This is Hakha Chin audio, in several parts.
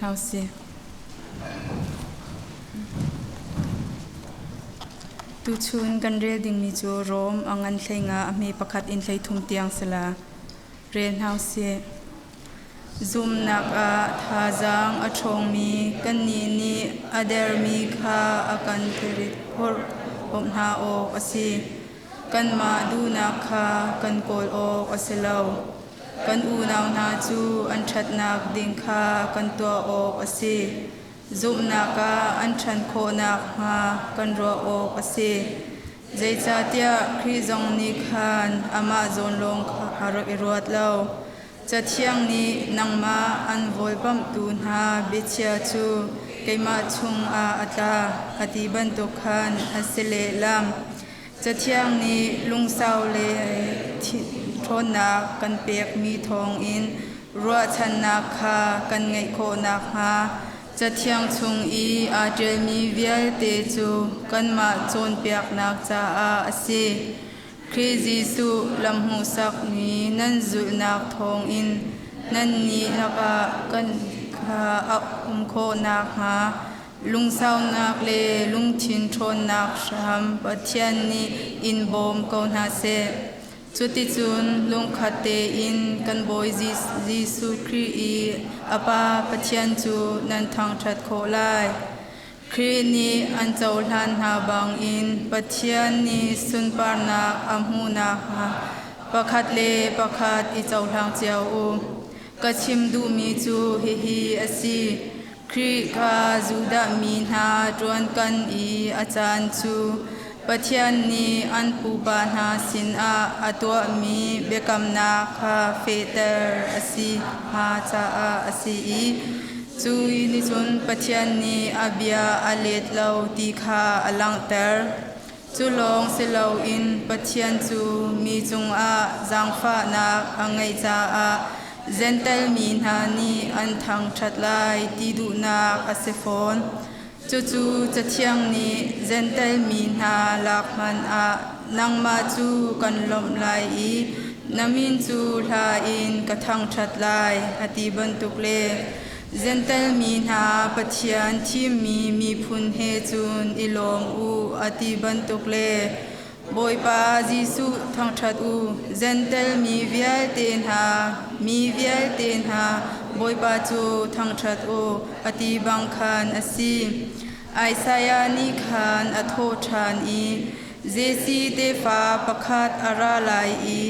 Hna usih. Tuchun kan rel dingmi cu Rom a ngan 15 a hme pakhat in 13 tiang si la. Rel hna usih. Zumnak ah thazaang a ṭhawngmi kannih nih a dermi kha a kan phirit phurh bawmh hna awk a si. Kanmah duhnak kha kan kawl awk a si lo. Kan unau hna cu an ṭhatnak ding kha kan tuah awk a si. Zumhnak ah an ṭhan khawh nakhnga kan ruah awk a si. Zeicahtiah Khrih zong nih khan amah zawn lawng kha a rak i ruat lo. Cathiang nih nangmah an vawlpamhtu hna biachia cu keimah chungah a tla, a ti bantuk khan a si lehlam. Cathiang nih lungsau le ṭhawnnak kan pekmi thawngin ruahchannak kha kan ngeih khawh nakhnga Cathiang chung i aa ṭialmi vialte cu kanmah cawnpiaknak caah a si. Khrih Jesuh lamhmuhsakmi nan zulhnak thawngin nannih lakah kan kha a um khawh nakhnga Lungsaunak le lungthin ṭhawnnak hram Pathian nih in bawm ko hna seh. Cuticun lungkhat tein kan Bawi Jesuh Khrih i a Pa Pathian cu nan thangṭhat khawh lai. Khrih nih an cohlan hna bangin Pathian nih sunparnak a hmuh nakhnga pakhat le pakhat i cohlang cio u. Ka chim duhmi cu hihi a si. Khrih kha Judah mi hna ṭuan kan i a caan cu Pathian nih an pupa hna sinah a tuahmi biakamnak kha fehter a si hnga caah a si i cu nih cun Pathian nih a bia a let lo ti kha a langhter. Cu lawng si loin Pathian cu mi cungah zaangfahnak a ngeih caah Jentail mi hna nih an thangṭhat lai ti duhnak a si fawn. Cucu Cathiang nih Jentail mi hna lak hmanh ah nangmah cu kan lawmh lai i na min cu hla in ka thangṭhat lai a ti bantuk le Jentail mi hna Pathian thimmi miphun he cun i lawm u a ti bantuk le Bawipa Jesuh thangṭhat u. Jentail mi vialte hna, mi vialte hna, Bawipa cu thangṭhat u a ti bang khan a si. Isaiah nih khan a thawh ṭhan i Jesse tefa pakhat a ra lai i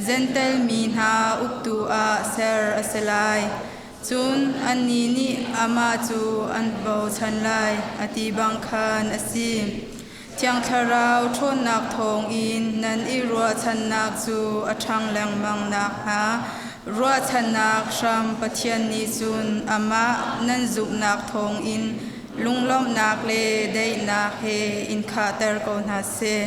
Jentail mi hna uktu ah ser a si lai. Cun annih nih amah cu an bochan lai, a ti bang khan a si. Thiang Thlarau ṭhawnnak thawngin nan i ruahchannak cu a ṭhang lengmang nakhnga ruahchannak hram Pathian nih cun amah nan zumhnak thawngin lunglawmhnak le daihnak he in khahter ko hna seh.